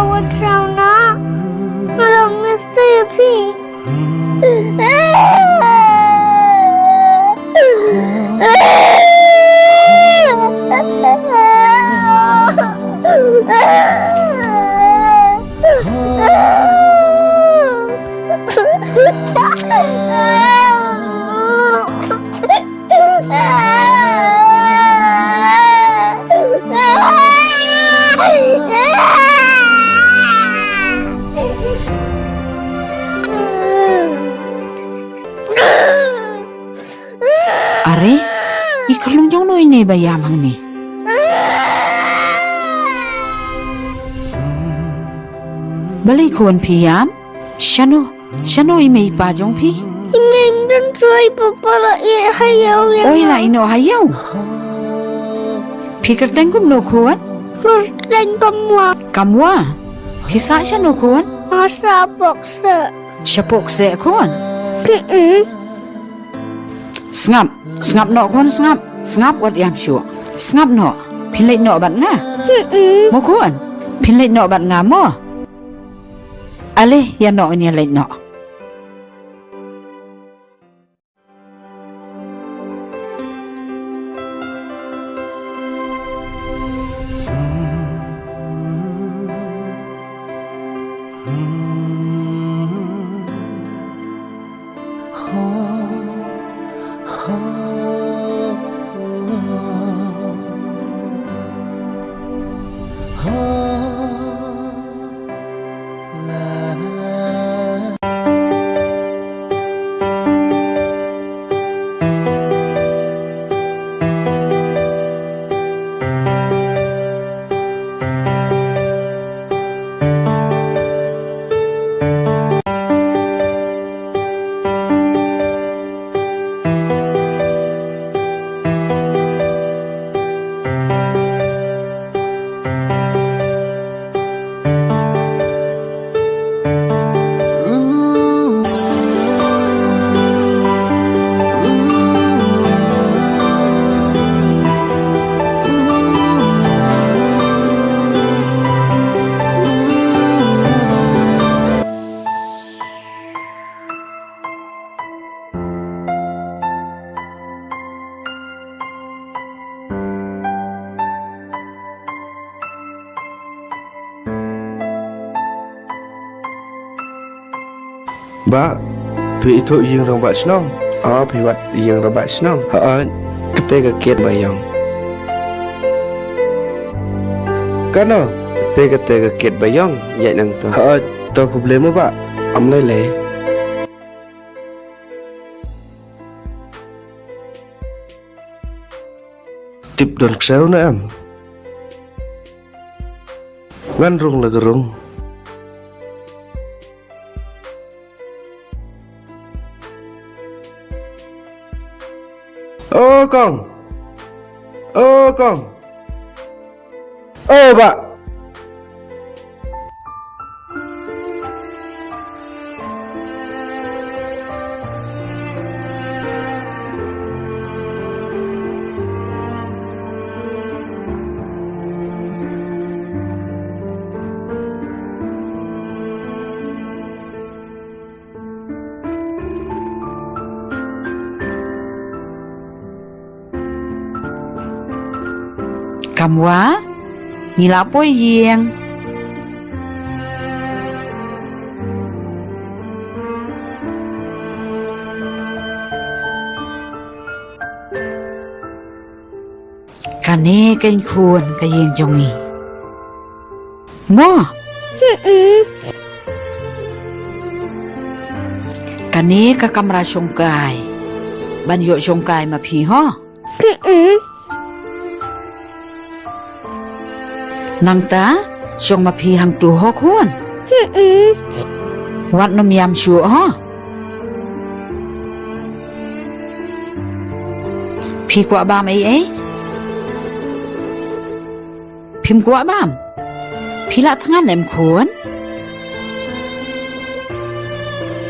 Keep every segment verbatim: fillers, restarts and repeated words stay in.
Wat sraw na. Nga la miss ïa phi. Are, i khlung jong no ine ba ïam hangne? Balei khun phi ïam? Shano, shano i mei i pa jong phi? I mei i don shuwa, i papa la ïeh ha ïew ïa nga. Oi, la ïeh noh ha ïew. Phi kyrteng kumno khun? Kyrteng Kamwa. Kamwa. Phi sah shano khun? Nga sah poh kseh. Sha poh kseh khun? Mm-mm. Sngap, sngap noh khun, sngap. Sngap, wat ïam shuh. Sngap noh. Phin leit noh bad nga? Mm-mm. Mo khun? Phin leit noh bad nga mo? Ale, ïa noh, ngin ïa leit noh. Bah, phi ithuh ïing rangbah shnong? O, phi wad ïing rangbah shnong. Hooid, kata ka kit ba ïong. Kano? Kata, kata ka kit ba ïong, ïaid nangta. Hooid, to khublei mo bah. Ym lei lei. Tip don ksew ne em? Ngan rung la ka rung. O kong. O kong. O bah. Kamwa, ngi la poi ïing. Kane keiñ khun ka ïing jong ngi. Mo? Mm-mm. Kane ka kamra shongkai. Ban ïoh shongkai ma phi ho. Mm-mm. Nangta shong ma phi hangtu ho khun. Mm-mm. Wat nym ïam shuh ho. Phi kwah bam ei ei? Phim kwah bam? Phi lah thngan em khun?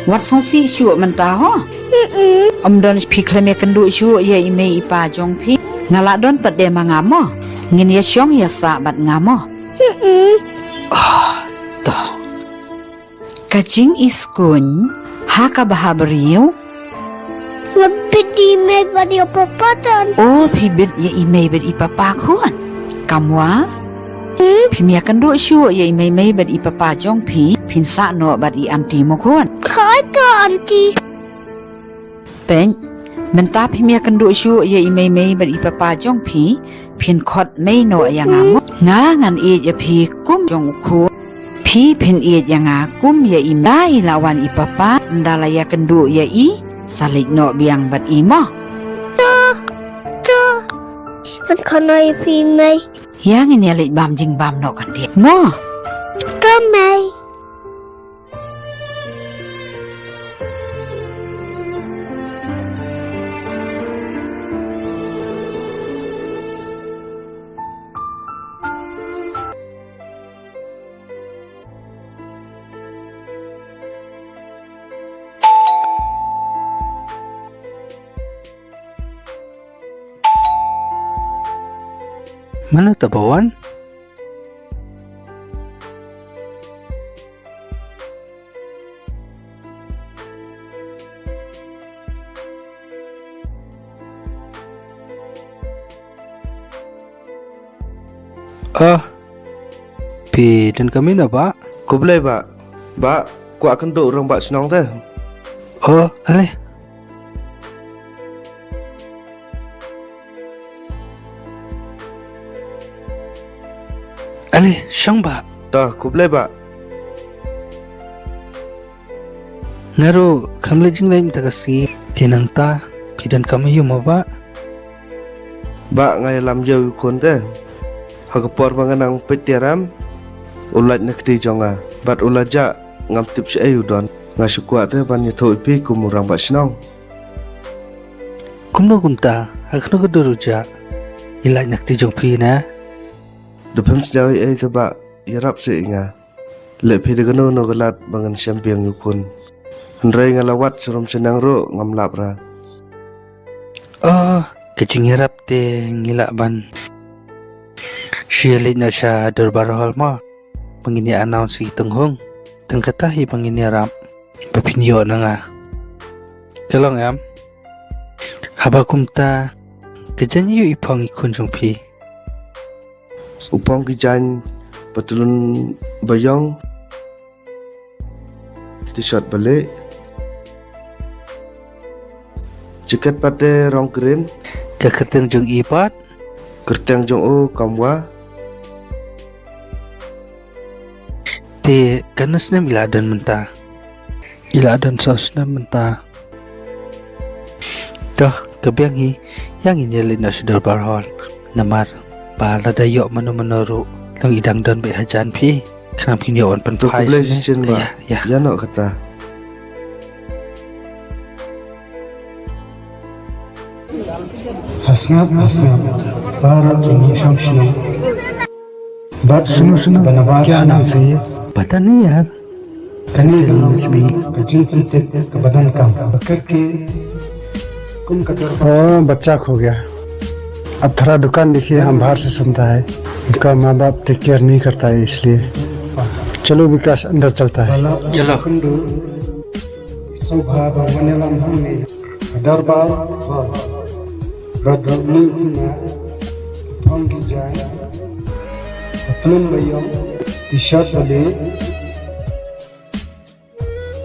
Wat sngewsih shuh mynta ho. Mm-mm. Ym don phi khlem ïakynduh shuh ïa i mei i pa jong phi. Nga lah don pat de ma nga mo. Ngin ïa shong ïa sah bad nga mo. Mm-mm. Oh. To. Ka jingïaskun ha ka bhabriew. Nga bit ïa i mei bad ïa papa tan. O, phi bit ïa i mei bad i papa khun. Kamwa? Hmm? Phim ïakynduh shuh ïa i mei mei bad i papa jong phi, phin sah noh bad i aunty mo khun. Hai ka aunty. Peit, mynta phim ïakynduh shuh ïa i mei mei bad i papa jong phi, phin khot mei noh ïa nga mo. Nga ngan ïeit ïa phi kum jong u khun. Phi phin ïeit ïa nga kum ïa i mei. I la wan i papa, ynda la ïakynduh ïa i, sa leit noh biang bad i mo. To, to. Ngan khot noh ïa phi mei. Ïa ngin ïa leit bam jingbam noh kan diak mo. To mei. Mano ta ba wan? Ah, phi donkam ïa no bah? Khublei bah. Bah, kwah kynduh u rangbah shnong te. Oh, ale. Ale, shong bah. To, khublei bah. Nga ruh khlem leit jingleit mynta ka sngi. Te nangta phi donkam ïa u mo bah? Bah, nga ïalam ïa u khun te. Ha ka por ba nga nang peit ïaram, u lait na kti jong nga. Bad u la jah, ngam tip shaei u don. Nga shu kwah te ban ïathuh ïa phi kum u rangbah shnong. Kumno kumta, ha kano ka dur u jah? I lait na kti jong phi na? Da phim sngew ei ei te bah, ïarap seh ïa nga. Leh phi da kano kano ka lad ba ngan shem biang ïa u khun. Hynrei nga la wad sharum shaneng ruh ngam lap ra. Oh, ka jingïarap te ngi lah ban shu ïa leit noh sha dorbar hall mo. Ba ngin ïa announce ïa ki tunghung. Tang kata hi ba ngin ïarap. Ba phin ïoh na nga. Ka long em? Haba kumta, ka jaiñ aïu i phong i khun jong phi? U phong ki jaiñ patlun baïong, t-shirt balieh, jacket pat te rong green. Ka kyrteng jong i pat? Kyrteng jong u Kamwa. Te katno snem i la don mynta? I la don saw snem mynta. To, ka biang hi, ïa ngin ïa leit noh sha dorbar hall. Namar ba lada ïoh mano mano ruh, long i dang don beit hajan phi. Khnang phin ïoh wan pynphai. To, khublei shisien bah. Ïa, ïa. Ïa noh kata. Ha sngap, ha sngap, baroh ki nongshong shnong. Bad suno, suno, ba na bar kya shnong nam sahi hai? Pata nahi yaar. Kane ka long ka jingpyntip kaba donkam. Ba kyrkieh kum ka dor. ओ, बच्चा खो गया। अब थोड़ा दुकान देखिए, हम बाहर से सुनता है। उनका माँ बाप टेक केयर नहीं करता है, इसलिए। चलो विकास, अंदर चलता है। चलो। Sngewbha ban wan ïalam hangne ha dorbar hall. Bad ruh une u khynnah u phong ki jaiñ, patlun baïong, t-shirt balieh,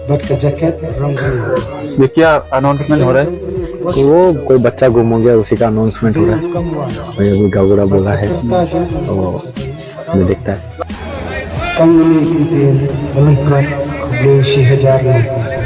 bad ka jacket rong green. ये क्या अनाउंसमेंट हो रहा है? वो कोई बच्चा गुम हो गया, उसी का अनाउंसमेंट हो रहा है। भैया, कोई गावड़ा बोला है, तो मैं देखता है। Tang une i kyntien ba lyngkot, khublei shi hajar nguh.